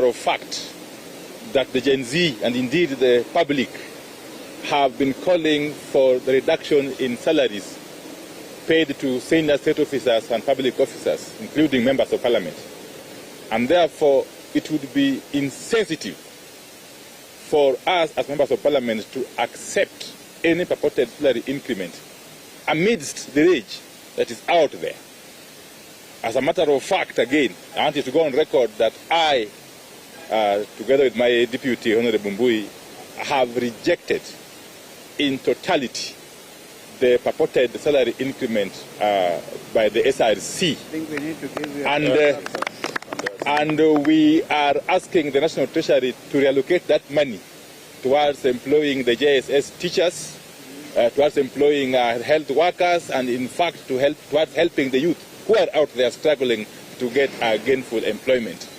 of fact that the Gen Z and indeed the public have been calling for the reduction in salaries paid to senior state officers and public officers, including members of parliament. And therefore, it would be insensitive for us as members of parliament to accept any purported salary increment amidst the rage that is out there. As a matter of fact, again, I want you to go on record that I, uh, together with my deputy, Honorable Mbui, have rejected in totality the purported salary increment uh, by the SRC. And, uh, and uh, we are asking the National Treasury to reallocate that money towards employing the JSS teachers, uh, towards employing uh, health workers, and in fact to help towards helping the youth who are out there struggling to get uh, gainful employment.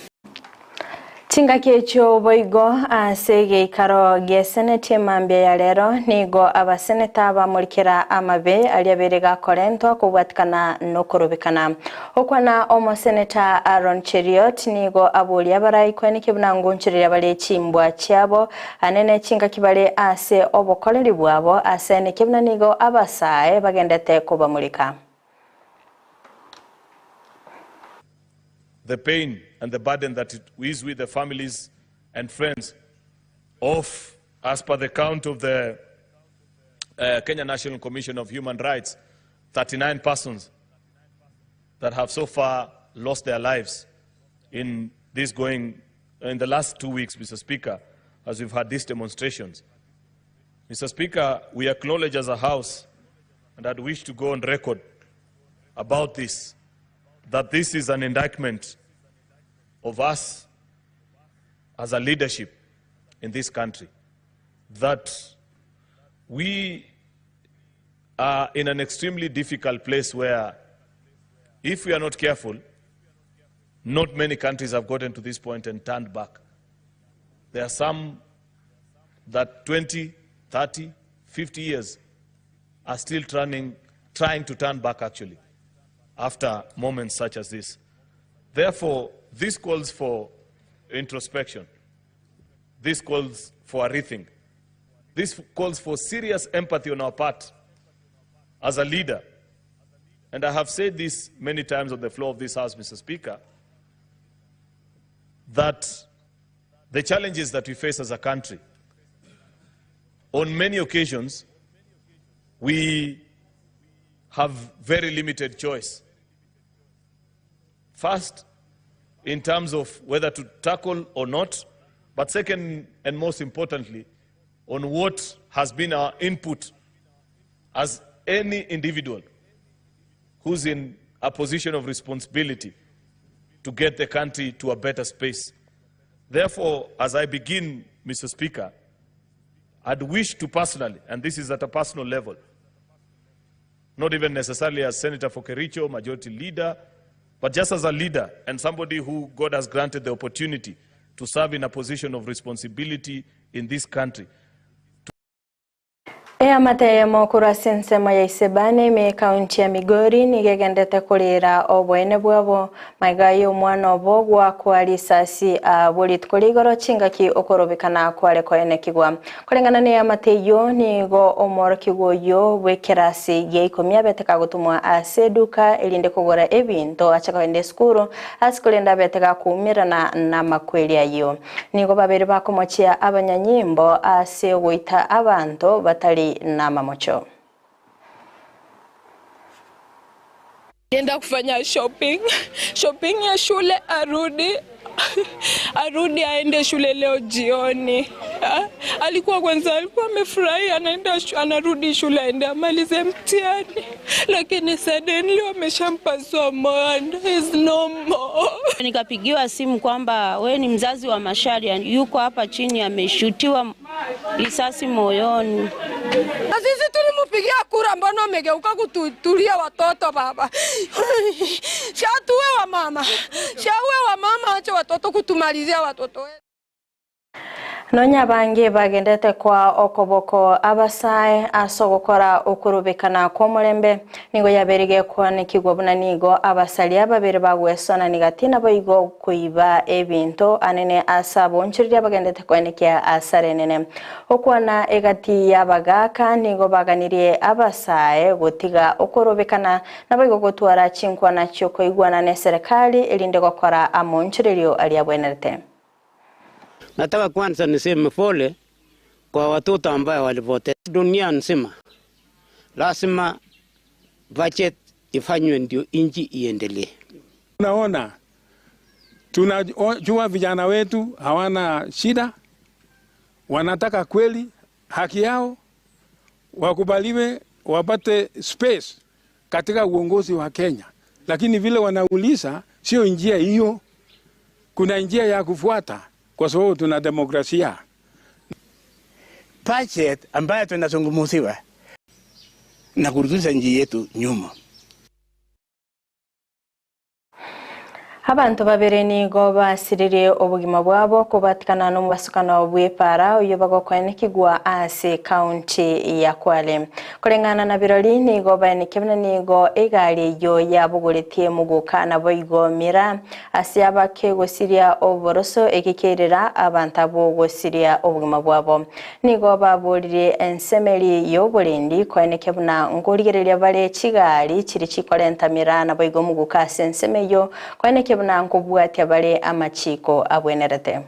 Chingaki echio boigo ase egeikaro gi'eseneti emambia ya rero nigo abaseneta bamorikera amabe aria abere gakorentwa kobwatikana nokorobekana. Okwana omoseneta Aaron Cheruiyot nigo aboria abarai koenekia buna ngonchoreria bare chimbwa chiabo anene chingaki bare ase obokoreri bwabo ase enekia buna nigo abasae bagendete kobamoreka. The pain and the burden that it is with the families and friends of, as per the count of the uh, Kenya National Commission of Human Rights, 39 persons that have so far lost their lives in this going, in the last 2 weeks, Mr. Speaker, as we've had these demonstrations. Mr. Speaker, we acknowledge as a House, and I'd wish to go on record about this, that this is an indictment of us as a leadership in this country, that we are in an extremely difficult place where, if we are not careful, not many countries have gotten to this point and turned back. There are some that 20, 30, 50 years are still trying, trying to turn back actually after moments such as this. Therefore, this calls for introspection. This calls for a rethink. This calls for serious empathy on our part as a leader. And I have said this many times on the floor of this House, Mr. Speaker, that the challenges that we face as a country, on many occasions, we have very limited choice. First, in terms of whether to tackle or not, but second, and most importantly, on what has been our input as any individual who's in a position of responsibility to get the country to a better space. Therefore, as I begin, Mr. Speaker, I'd wish to personally, and this is at a personal level, not even necessarily as Senator for Kericho, majority leader, but just as a leader and somebody who God has granted the opportunity to serve in a position of responsibility in this country. Eamate eyemo korwa ase ensemo ya Isebani ime ekaunti ya Migori nigo egendete korera oboene bwabo magega y'omwana obo goakwa risasi abwo rituko ria igoro chingaki okorobekana kware koenekigwa. Koreng'ana neamate eyio nigo omworokigwa oyio bw'ekerasi gia ikomi abete kagotomwa ase eduka erinde kogora ebinto ache kogenda esukuru ase korende abete gakoumerana namakweri ayio. Nigo babere bakomochia abanyanyimbo ase ogoita abanto batari namamocho. Alienda kufanya shopping, shopping ya shule arudi arudi aende shule leo jioni. Alikuwa kwanza alikuwa amefurahi anaenda anarudi shule aende amalize mtihani, lakini suddenly wameshampasua moyo and he's no more. Nikapigiwa simu kwamba we ni mzazi wa Macharia, yuko hapa chini ameshutiwa risasi moyoni. Na sisi tulimpigia kura, mbona amegeuka kututulia watoto baba? Shatuwe wa mama, shawe wa mama, acha watoto kutumalizia watoto wetu. Nonya abange bagendete koa okoboko abasae ase ogokora okorobekana kw'omorembe, nigo yabeire gekwanekigwa buna nigo abasaria babere bagwesonani gati naboigo koiba ebinto anene ase abonchoreria bagendete koenekia asare enene. Okwana egati y'abagaaka nigo baganirie abasae gotiga okorobekana naboigo gotwara chinkwana chi'okoigwana n'eserekari erinde gokora amonchorerio aria abwenerete. Nataka kwanza niseme pole kwa watoto ambaye walipotea. Dunia nzima lazima budget ifanywe ndio nchi iendelee. Tunaona tunajua vijana wetu hawana shida, wanataka kweli haki yao, wakubaliwe wapate space katika uongozi wa Kenya, lakini vile wanauliza sio njia hiyo. Kuna njia ya kufuata kwa sababu tuna demokrasia. Budget ambayo tunazungumziwa na kurudisha nchi yetu nyuma. Abanto babere nigo basiririe obogima bwabo kobatikana nomobasukano bw'epara oyio bagokoenekigwa ase county ya Kwale. Koreng'ana na birori nigo baenekia buna nigo egari eyio yabogoretie mogoka naboigo mira ase abake gosiria oboroso egekerera abanto abwo gosiria obogima bwabo. Nigo baboririe ensemeri y'oborendi koenekia buna nkorigereria bare chigari chiri chikorenta miraa naboigo omoguko ase ensemo eyio, koenekia buna nkobwatia bare amachiiko abwenerete.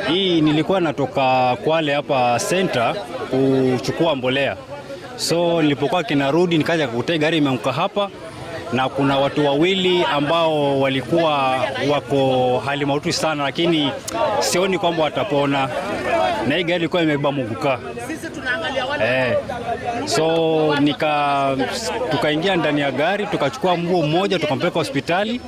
Hii nilikuwa natoka Kwale hapa center kuchukua mbolea. So nilipokuwa kinarudi nikaja kukuta gari imeanguka hapa na kuna watu wawili ambao walikuwa wako hali mahututi sana, lakini sioni kwamba watapona, na hii gari ilikuwa imebeba muguka eh. So nika tukaingia ndani ya gari tukachukua mguu mmoja tukampeleka hospitali,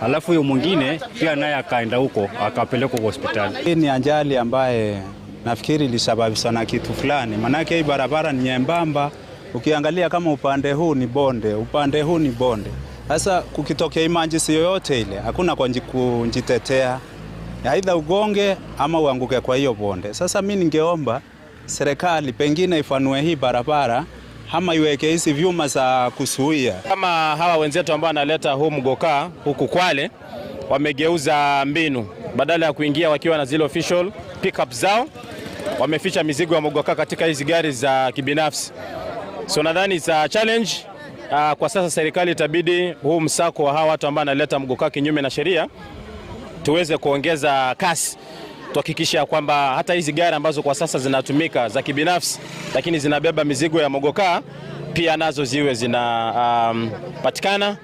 alafu huyo mwingine pia naye akaenda huko akapelekwa kwa hospitali. Hii ni ajali ambaye nafikiri ilisababishwa na kitu fulani, maanake hii barabara ni nyembamba. Ukiangalia kama upande huu ni bonde, upande huu ni bonde. Sasa kukitokea emergency yoyote ile, hakuna kwa kujitetea, aidha ugonge ama uanguke kwa hiyo bonde. Sasa mi ningeomba serikali pengine ifanue hii barabara ama iweke hizi vyuma za kuzuia. Kama hawa wenzetu ambao wanaleta huu mgokaa huku Kwale wamegeuza mbinu, badala ya kuingia wakiwa na zile official pickup zao, wameficha mizigo ya mgokaa katika hizi gari za kibinafsi. So nadhani it's a challenge. Uh, kwa sasa serikali itabidi huu msako wa hawa watu ambao wanaleta mgokaa kinyume na sheria tuweze kuongeza kasi tuhakikishe kwamba hata hizi gari ambazo kwa sasa zinatumika za kibinafsi lakini zinabeba mizigo ya mogokaa pia nazo ziwe zinapatikana. Um,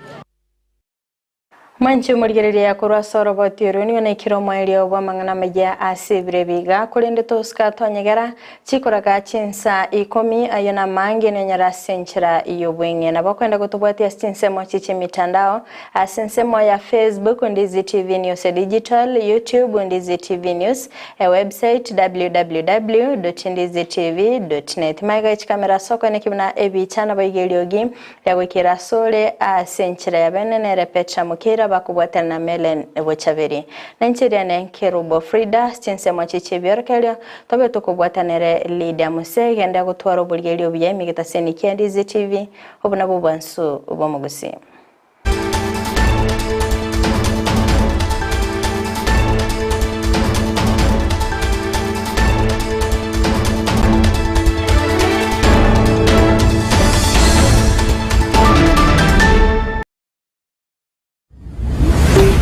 Mwanchi omorigereria korwa ase oroboti oro nigo naikire omoerio bw'amang'ana amaya ase ebiro ebiga korende tosika twanyegera chikoraga chinsa ikomi ayo na amange nonyora ase enchera y'obweng'e nabo okwenda gotobwatia ase chinsemo chi chimitandao ase ensemo ya Facebook Ndizi TV News Digital, YouTube Ndizi TV News, e website www.ndizitv.net. Magega chikamera ase okoeneki buna ebicha naboigo eriogi Riagoikera asore ase enchera ya bene nere Petra Mukira bakobwatana na Melen Bochaberi. Na inche eriane Kerubo Frida ase chinsemo echi chi'ebiorokererio tobe tokobwatanere Lydia Muse genda gotwara oborigereria obuya emegeta seni kia Ndizi TV obo nabwo obwansu bw'omogusii.